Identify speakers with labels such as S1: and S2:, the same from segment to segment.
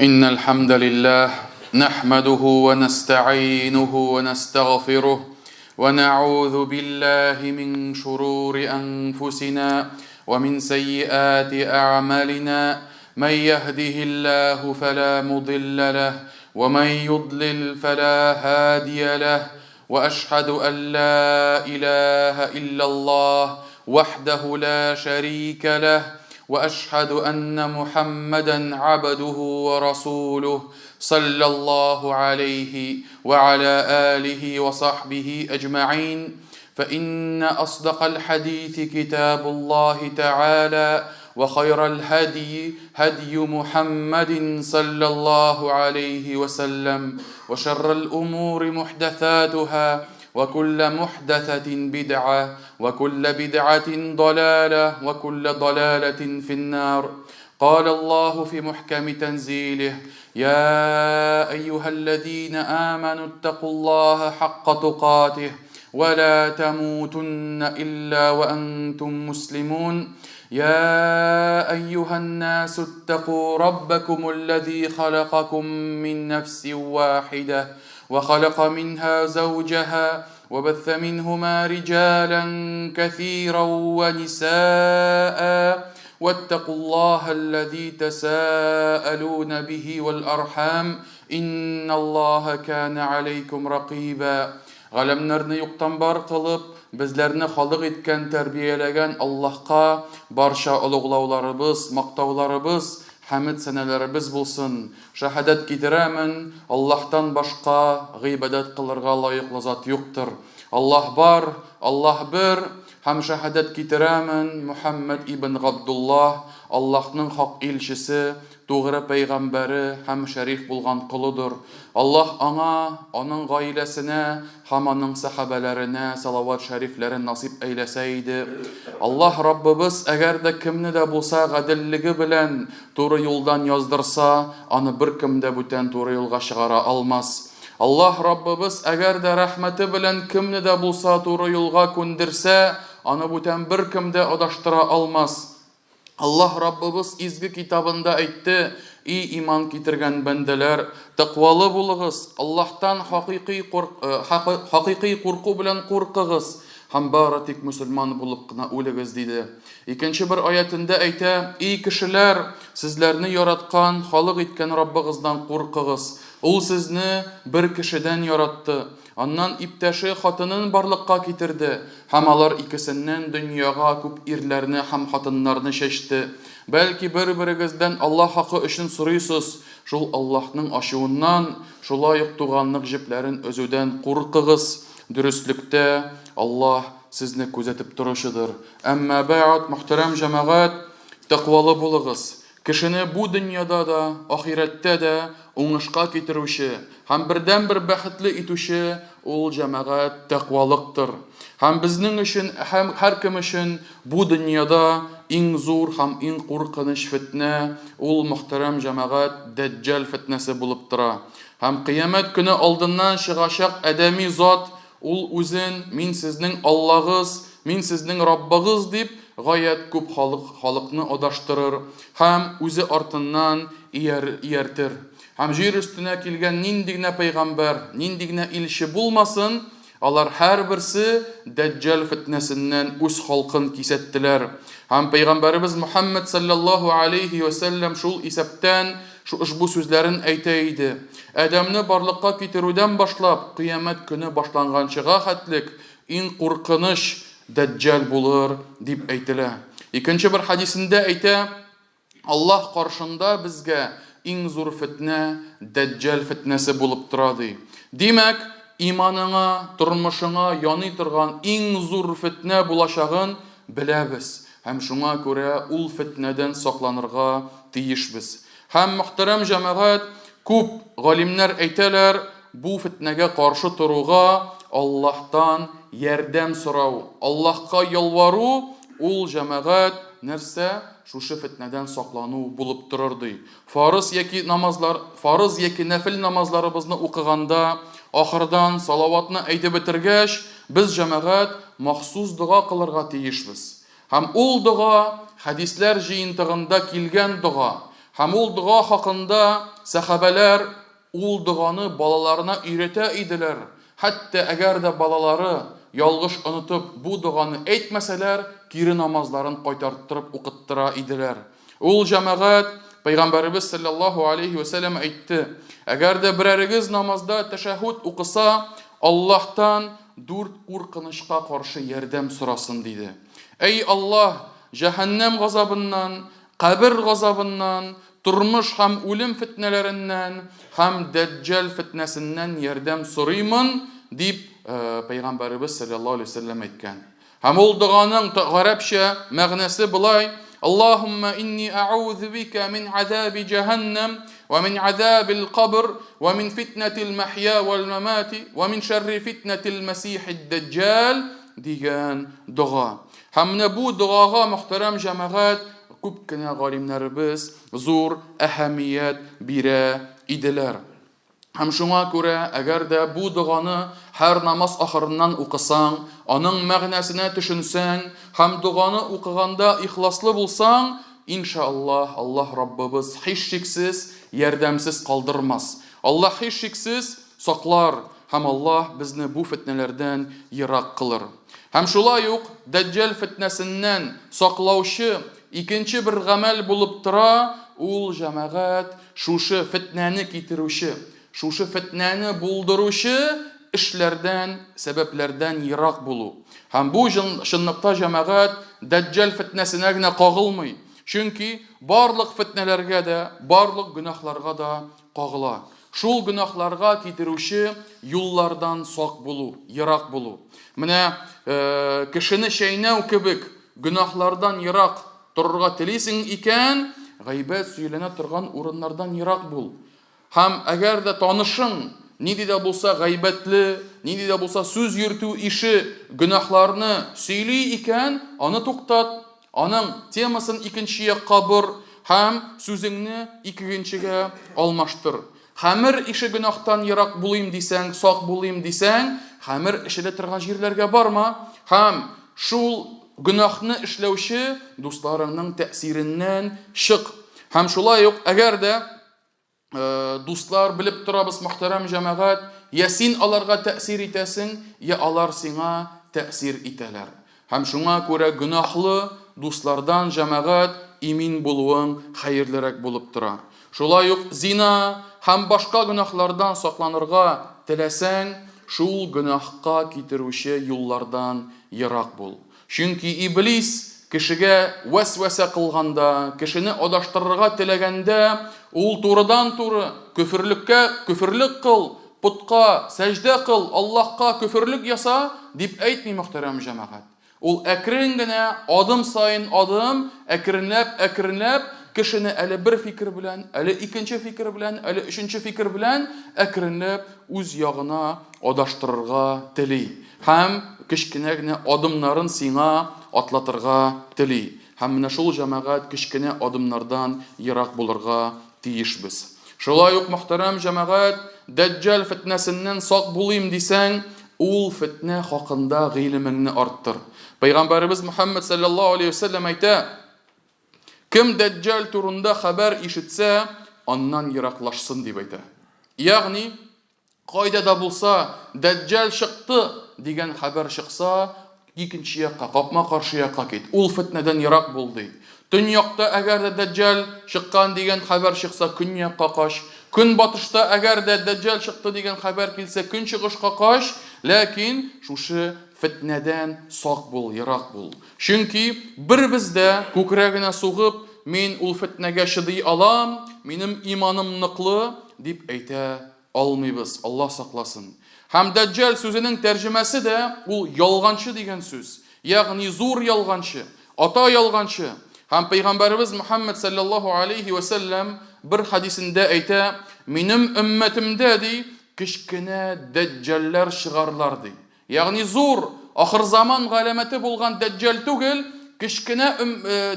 S1: إن الحمد لله نحمده ونستعينه ونستغفره ونعوذ بالله من شرور أنفسنا ومن سيئات أعمالنا من يهده الله فلا مضل له ومن يضلل فلا هادي له وأشهد أن لا إله إلا الله وحده لا شريك له واشهد ان محمدا عبده ورسوله صلى الله عليه وعلى اله وصحبه اجمعين فان اصدق الحديث كتاب الله تعالى وخير الهدي هدي محمد صلى الله عليه وسلم وشر الامور محدثاتها وكل محدثة بدعة وكل بدعة ضلالة وكل ضلالة في النار قال الله في محكم تنزيله يا أيها الذين آمنوا اتقوا الله حق تقاته ولا تموتن إلا وأنتم مسلمون يا أيها الناس اتقوا ربكم الذي خلقكم من نفس واحدة وخلق منها زوجها وبث منهما رجالا كثيرا ونساء واتقوا الله الذي تساءلون به والأرحام إن الله كان عليكم رقيبا Галәмнәрне юктан бар кылып, безләрне халык иткән, тәрбияләгән Аллаһка барча олуглауларыбыз, мактауларыбыз, хәмед сәнәләребез булсын. Шәһадәт китерәмен, Аллаһтан башка гыйбадәт кылырга лаеклы зат юктыр. Аллаһ бар, Аллаһ бер, һәм шәһадәт китерәмен, Мөхәммәд ибн Габдуллаһ, Аллаһның хак илчесе, тугры пәйгамбәре һәм шәриф булган колыдыр. Аллаһ аңа, аның гаиләсенә һәм аның сәхабәләренә салават шәрифләрен насыйп әйләсә иде. Аллаһ Раббыбыз әгәр дә кемне дә булса гаделлеге белән туры юлдан яздырса, аны беркем дә бүтән туры юлга чыгара алмас. Аллаһ Раббыбыз әгәр дә рәхмәте белән кемне дә булса туры юлга күндерсә, аны бүтән беркем дә адаштыра алмас. Аллаһ Раббыбыз изге китабында әйтте, И иман китергән бәндәләр, тәкъвалы булыгыз, Аллаһтан хакыйкый хакыйкый курку белән куркыгыз һәм бары тик мөселман булып кына үлегез, диде. Икенче бер аятендә әйтә, И кешеләр, сезләрне яраткан, халык иткән Раббыгыздан куркыгыз. Ул сезне бер кешедән яратты. Аннан иптәше хатынын барлыкка китерде, һәм алар икесеннән дөньяга күп ирләрне һәм хатыннарны чәчте. Бәлки бер-берегездән Аллаһ хакы өчен сорыйсыз, шул Аллаһның ачуыннан, шулай ук туганлык җепләрен өзүдән куркыгыз, дөреслектә, Аллаһ сезне күзәтеп торучыдыр. Әмма бәгъд, мөхтәрәм җәмәгать, тәкъвалы булыгыз. Кешене бу дөньяда да, ахирәттә дә уңышка китерүче һәм бердәнбер бәхетле итүче ул, җәмәгать, тәкъвалыктыр. Һәм безнең өчен һәм һәркем өчен бу дөньяда иң зур һәм иң куркыныч фетнә ул, мөхтәрәм җәмәгать, Дәҗҗал фетнәсе булып тора. Һәм Кыямәт көне алдыннан чыгачак адәми зат Ул үзен, Мин сезнең Аллагыз, мин сезнең Раббыгыз, дип, гаять күп халык, халыкны адаштырыр һәм үзе артыннан ияр, ияртер. Һәм җир өстенә килгән нинди генә пәйгамбәр, нинди генә илче булмасын, алар һәрберсе Дәҗҗал фетнәсеннән үз халкын кисәттеләр. Һәм пәйгамбәребез Мөхәммәд салләллаһу алейһи вә сәлләм шул исәптән Шу ошбу сүзләрен әйтә иде, Адәмне барлыкка китерүдән башлап, кыямәт көне башланганчыга хәтлек иң куркыныч Дәҗҗал булыр, дип әйтелә. Икенче бер хәдисендә әйтә, Аллаһ каршында безгә иң зур фетнә Дәҗҗал фетнәсе булып тора, ди. Димәк, иманыңа, тормышыңа яный торган иң зур фетнә булачагын беләбез һәм шуңа күрә ул фетнәдән сакланырга тиешбез. Һәм, мөхтәрәм җәмәгать, күп галимнәр әйтәләр, бу фетнәгә каршы торуга Аллаһтан ярдәм сорау, Аллаһка ялвару, ул, җәмәгать, нәрсә? Шушы фетнәдән саклану булып торыр, ди. Фарыз яки намазлар, фарыз яки нәфел намазларыбызны укыганда, ахырдан салаватны әйтеп бетергәч, без, җәмәгать, махсус дога кылырга тиешбез. Һәм ул дога, хәдисләр җыентыгында килгән дога. Һәм ул дога хакында сәхабәләр ул доганы балаларына өйрәтә иделәр. Хәтта әгәр дә балалары ялгыш онытып бу доганы әйтмәсәләр, кире намазларын кайтарттырып укыттыра иделәр. Ул җәмәгать, Пәйгамбәребез салләллаһу алейһи вә сәлләм әйтте, Әгәр дә берәрегез намазда тәшәһһүд укыса, Аллаһтан дүрт куркынычка каршы ярдәм сорасын, диде. Әй Аллаһ, җәһәннәм газабыннан, кабер газабыннан, тормыш һәм үлем фетнәләреннән һәм Дәҗҗал фетнәсеннән ярдәм сорыймын, дип Пәйгамбәребез салләллаһу алейһи вә сәлләм әйткән. Һәм ул доганың гарәпчә мәгънәсе болай, Аллаһумма инни а'узу бика мин азаби җәһәннәм ва мин азабил кабр ва мин фитнәтил махья вал мамати ва мин шәрри фитнәтил мәсихид дәҗҗал дигән дога. Һәм менә бу догага, мөхтәрәм җәмәгать, күп кенә галимнәребез зур әһәмият бирә иделәр. Һәм шуңа күрә, әгәр дә бу доганы һәр намаз ахырыннан укысаң, аның мәгънәсенә төшенсәң һәм доганы укыганда ихласлы булсаң, иншаАллаһ, Аллаһ Раббыбыз һичшиксез ярдәмсез калдырмас. Аллаһ һичшиксез саклар һәм Аллаһ безне бу фетнәләрдән ерак кылыр. Һәм шулай ук Дәҗҗал фетнәсеннән саклаучы икенче бер гамәл булып тора, ул, җәмәгать, шушы фетнәне китерүче, шушы фетнәне булдыручы эшләрдән, сәбәпләрдән ерак булу. Һәм бу чынлыкта, җәмәгать, Дәҗҗал фетнәсенә генә кагылмый. Чөнки барлык фетнәләргә дә, барлык гөнаһларга да кагыла. Шул гөнаһларга китерүче юллардан сак булу, ерак булу. Менә кешене чәйнәү кебек гөнаһлардан ерак торырга телисең икән, гайбәт сөйләнә торган урыннардан ерак бул. Һәм әгәр дә танышың нинди дә булса гайбәтле, нинди дә булса сүз йөртү ише гөнаһларны сөйли икән, аны туктат, аның темасын икенче якка бор һәм сүзеңне икегенчегә алмаштыр. Хәмер ише гөнаһтан ерак булыйм дисәң, сак булыйм дисәң, хәмер эчелә торган җирләргә барма һәм шул гөнаһны эшләүче дусларыңның тәэсиреннән чык. Һәм шулай ук, әгәр дә дуслар, белеп торабыз, мөхтәрәм җәмәгать, я син аларга тәэсир итәсең, я алар сиңа тәэсир итәләр. Һәм шуңа күрә гөнаһлы дуслардан, җәмәгать, имин булуың хәерлерәк булып тора. Шулай ук зина һәм башка гөнаһлардан сакланырга теләсәң, шул гөнаһка китерүче юллардан ерак бул. Чөнки Иблис кешегә вәсвәсә кылганда, кешене адаштырырга теләгәндә, ул турыдан-туры, Көферлеккә көферлек кыл, потка сәҗдә кыл, Аллаһка көферлек яса, дип әйтми, мөхтәрәм җәмәгать. Ул әкрен генә, адым саен адым, әкренләп-әкренләп, кешене әле бер фикер белән, әле икенче фикер белән, әле өченче фикер белән әкренләп үз ягына адаштырырга тели. Һәм кечкенә генә адымнарын сиңа атлатырга тели. Һәм менә шул, җәмәгать, кечкенә адымнардан ерак булырга тиешбез. Шулай ук, мөхтәрәм җәмәгать, Дәҗҗал фетнәсеннән сак булыйм дисәң, ул фетнә хакында гыйлемеңне арттыр. Пәйгамбәребез Мөхәммәд салләллаһу алейһи ва сәлләм әйтә, Кем Дәҗҗал турында хәбәр ишетсә, аннан ераклашсын, дип әйтә. Ягъни, Кайда да булса, Дәҗҗал чыкты, дигән хәбәр чыкса, икенче якка, капма-каршы якка кит. Ул фетнәдән ерак бул, ди. Төньякта әгәр дә Дәҗҗал чыккан дигән хәбәр чыкса, көньякка кач. Көнбатышта әгәр дә Дәҗҗал чыкты дигән хәбәр килсә, көнчыгышка кач. Ләкин шушы фетнәдән сак бул, ерак бул. Чөнки беребез дә күкрәгенә сугып, мин ул фетнәгә чыдый алам, минем иманым ныклы, дип әйтә алмыйбыз, Аллаһ сакласын. Һәм Дәҗҗал сүзенең тәрҗемәсе дә ул ялганчы дигән сүз, ягъни зур ялганчы, ата ялганчы. Һәм пәйгамбәребез Мөхәммәд салләллаһу алейһи вә сәлләм бер хәдисендә әйтә, Минем өммәтемдә, ди, кечкенә дәҗҗалләр чыгарлар, ди. Ягъни зур, ахырзаман галәмәте булган дәҗҗал түгел, кечкенә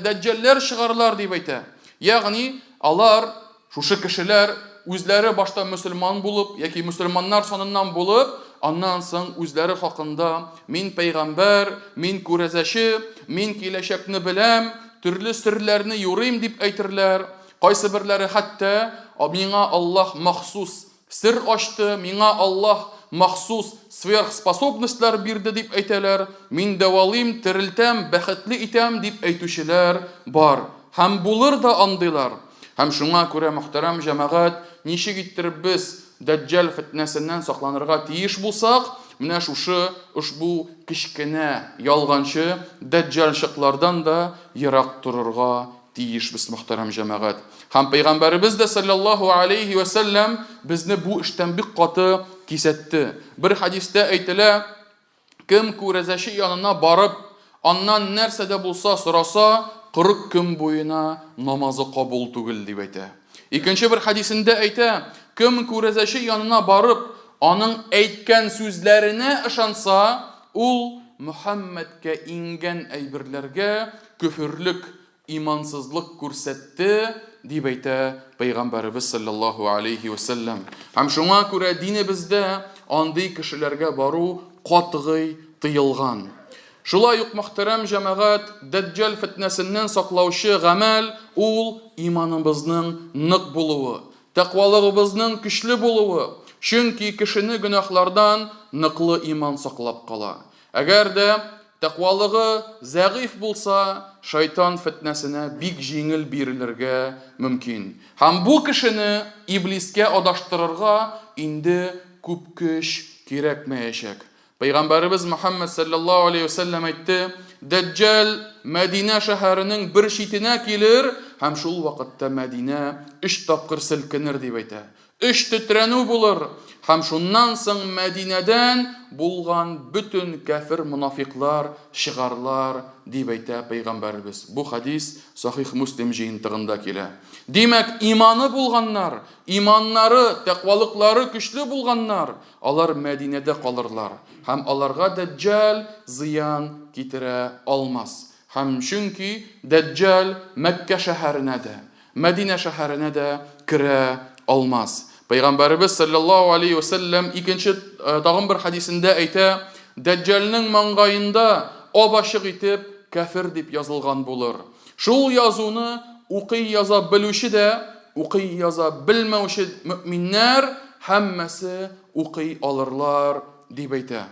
S1: дәҗҗалләр чыгарлар, дип әйтә. Ягъни алар, шушы кешеләр, үзләре башта мөселман булып яки мөселманнар саныннан булып, аннан соң үзләре хакында мин пәйгамбәр, мин күрәзәче, мин киләчәкне беләм, төрле серләрне юрыйм дип әйтерләр. Кайсыберләре хәтта, Миңа Аллаһ махсус сер ачты, миңа Аллаһ махсус сверхспособностьләр бирде дип әйтәләр, мин дәвалыйм, терелтәм, бәхетле итәм дип әйтүчеләр бар. Һәм булыр да андыйлар. Һәм шуңа күрә, мөхтәрәм җәмәгать, ничек иттереп без Дәҗҗал фетнәсеннән сакланырга тиеш булсак, менә шушы ошбу кечкенә ялганчы дәҗҗалчыклардан да ерак торырга тиешбез, мөхтәрәм җәмәгать. Һәм Пәйгамбәребез дә салләллаһу алейһи вә сәлләм безне бу эштән бик каты кисәтте. Бер хәдистә әйтелә, Кем күрәзәче янына барып, аннан нәрсә дә булса сораса, 40 көн буена намазы кабул түгел, дип әйтә. Икенче бер хәдисендә әйтә, Кем күрәзәче янына барып, аның әйткән сүзләренә ышанса, ул Мөхәммәдкә иңгән әйберләргә көферлек, имансызлык күрсәтте, дип әйтә Пәйгамбәребез салләллаһу алейһи вә сәлләм. Һәм шуңа күрә динебездә андый кешеләргә бару катгый тыелган. Шулай ук, мөхтәрәм җәмәгать, Дәҗҗал фетнәсеннән саклаучы гамәл ул иманыбызның нык булуы, тәкъвалыгыбызның көчле булуы, чөнки кешене гөнаһлардан ныклы иман саклап кала. Әгәр дә тәкъвалыгы зәгыйфь булса, шайтан фетнәсенә бик җиңел бирелергә мөмкин. Һәм бу кешене иблискә адаштырырга инде күп көч кирәкмәячәк. Пәйгамбәребез Мөхәммәд салләллаһу алейһи вә сәлләм әйтте, Дәҗҗал Мәдинә шәһәренең бер читенә килер һәм шул вакытта Мәдинә өч тапкыр селкенер, дип әйтә. Өч тетрәнү булыр, һәм шуннан соң Мәдинәдән булган бөтен кяфер-монафикълар чыгарлар, дип әйтә пәйгамбәребез. Бу хәдис Сахих Муслим җыентыгында килә. Димәк, иманы булганнар, иманнары, тәкъвалыклары көчле булганнар, алар Мәдинәдә калырлар, һәм аларга Дәҗҗал зыян китерә алмас. Һәм чөнки Дәҗҗал Мәккә шәһәренә дә, Мәдинә шәһәренә дә керә алмас. Пәйгамбәребез салләллаһу алейһи вә сәлләм икенче тагын бер хәдисендә әйтә, Дәҗҗалнең маңгаенда ап-ачык итеп кәфер дип язылган булыр. Шул язуны укый-яза белүче дә, укый-яза белмәүче мөэминнәр һәммәсе укый алырлар, дип әйтә.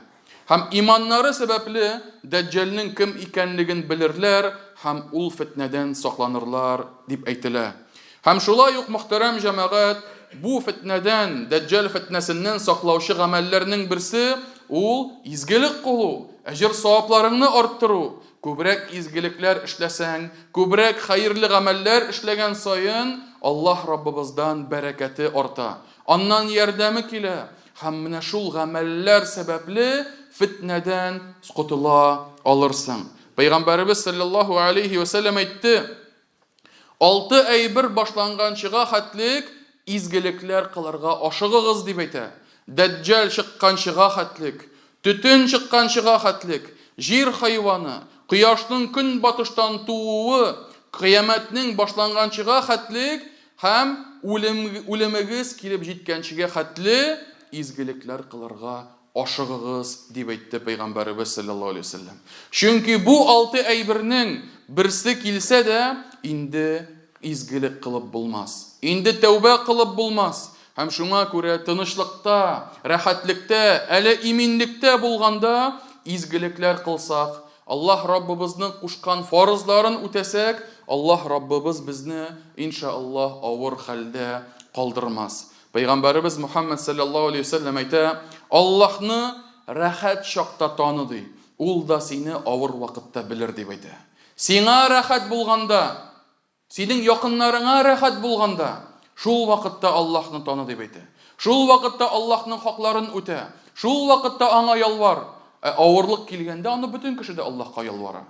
S1: Һәм иманнары сәбәпле Дәҗҗалнең кем икәнлеген белерләр һәм ул фетнәдән сакланырлар, дип әйтелә. Һәм шулай ук, мөхтәрәм җәмәгать, бу фетнәдән, Дәҗҗал фетнәсеннән саклаучы гамәлләрнең берсе, ул изгелек кылу, әҗер-савапларыңны арттыру. Күбрәк изгелекләр эшләсәң, күбрәк хәерле гамәлләр эшләгән саен, Аллаһ Раббыбыздан бәрәкәте арта, Аннан ярдәме килә. Һәм менә шул гамәлләр сәбәпле фетнәдән котыла алырсың. Пәйгамбәребез салләллаһу алейһи вә сәлләм әйтте, Алты әйбер башланганчыга хәтлек изгелекләр кылырга ашыгыгыз, дип әйтә. Дәҗҗал чыкканчыга хәтлек, төтен чыкканчыга хәтлек, җир хайваны, кояшның көнбатыштан тууы, кыямәтнең башланганчыга хәтлек Һәм үлем, үлемегез килеп җиткәнчегә хәтле изгелекләр кылырга ашыгыгыз, дип әйтте Пәйгамбәребез салләллаһу алейһи ва сәлләм. Чөнки бу алты әйбернең берсе килсә дә, инде изгелек кылып булмас. Инде тәүбә кылып булмас. Һәм шуңа күрә тынычлыкта, рәхәтлектә, әле иминлектә булганда изгелекләр кылсак, Аллаһ Раббыбызның кушкан фарызларын үтәсәк, Аллаһ Раббыбыз безне, инша Аллаһ, авыр хәлдә калдырмас. Пәйгамбәребез Мөхәммәд салләллаһу алейһи ва сәлләм әйтә, Аллаһны рәхәт чакта таны, ди, Ул да сине авыр вакытта белер, дип әйтә. Сиңа рәхәт булганда, Синең якыннарыңа рәхәт булганда, шул вакытта Аллаһны таны, дип әйтә. Шул вакытта Аллаһның хакларын үтә. Шул вакытта аңа ялвар. Ә авырлык килгәндә аны бөтен кеше дә Аллаһка ялвара.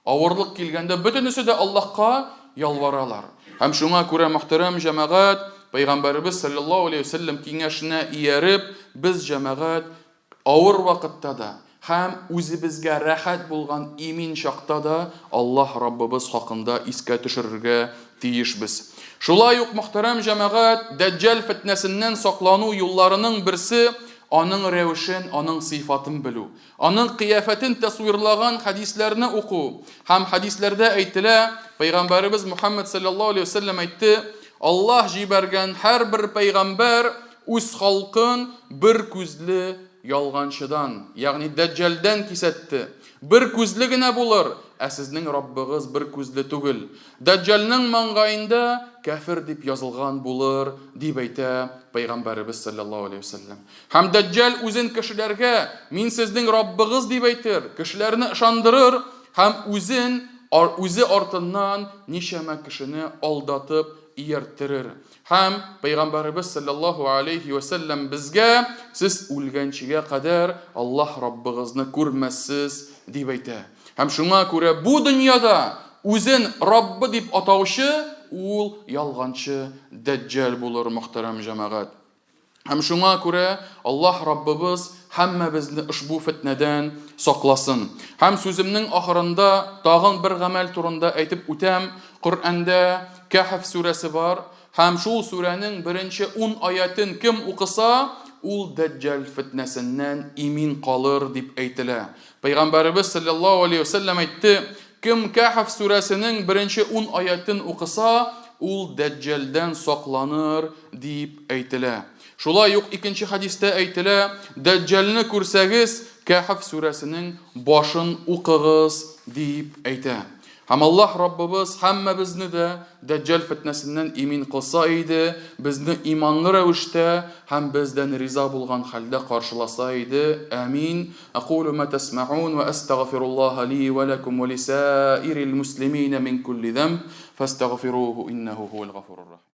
S1: Авырлык килгәндә бөтенесе дә Аллаһка ялваралар. Һәм шуңа күрә, мөхтәрәм җәмәгать, Пәйгамбәребез салләллаһу алейһи ва сәлләм киңәшенә ияреп, без җәмәгать Авыр вакытта да һәм үзебезгә рәхәт булган имин чакта да Аллаһ Раббыбыз хакында искә төшерергә тиешбез. Шулай ук, мөхтәрәм җәмәгать, Дәҗҗал фетнәсеннән саклану юлларының берсе, аның рәвешен, аның сыйфатын белү. Аның кыяфәтен тасвирлаган хәдисләрне уку. Һәм хәдисләрдә әйтелә, Пәйгамбәребез Мухаммад саллаллаһу алейһи ва сәлләм әйтте, Аллаһ җибәргән һәрбер пәйгамбәр үз халкын бер күзле ялганчыдан, ягъни Дәҗҗалдән кисәтте. Бер күзле генә булыр, ә сезнең Раббыгыз бер күзле түгел. Дәҗҗалның маңгаенда кәфер дип язылган булыр, дип әйтә Пәйгамбәребез салләллаһу алейһи ва сәлләм. Һәм Дәҗҗал үзен кешеләргә, Мин сезнең Раббыгыз дип әйтер, кешеләрне ышандырыр һәм үзен, үзе артыннан ничәмә кешене алдатып иярттерер. Һәм Пәйгамбәребез салләллаһу алейһи вә сәлләм безгә, Сез үлгәнчегә кадәр Аллаһ Раббыгызны күрмәссез, дип әйтә. Һәм шуңа күрә бу дөньяда үзен Раббы дип атаучы, ул ялганчы Дәҗҗал булыр, мөхтәрәм җәмәгать. Һәм шуңа күрә Аллаһ Раббыбыз һәммәбезне ошбу фетнәдән сакласын. Һәм сүземнең ахырында тагын бер гамәл турында әйтеп үтәм. Коръәндә Кәһф сүрәсе бар, һәм шул сүрәнең беренче ун аятен кем укыса, ул Дәҗҗал фетнәсеннән имин калыр дип әйтелә. Пәйгамбәребез салләллаһу алейһи ва сәлләм әйтте, Кем Кәһф сүрәсенең беренче ун аятен укыса, ул Дәҗҗалдән сакланыр, дип әйтелә. Шулай ук икенче хәдистә әйтелә, Дәҗҗалны күрсәгез, Кәһф сүрәсенең башын укыгыз, дип әйтә. Һәм Аллаһ Раббыбыз һәммәбезне дә Дәҗҗал фетнәсеннән имин кылса иде, безне иманлы рәвештә һәм бездән риза булган хәлдә каршыласа иде. Амин. Акулу ма тәсмәгун вә әстәгъфируллаһа ли вә ләкум вә лисаирил муслимина мин кулли зәмб, фәстәгъфируху иннәһу һуәл гафурур рахим.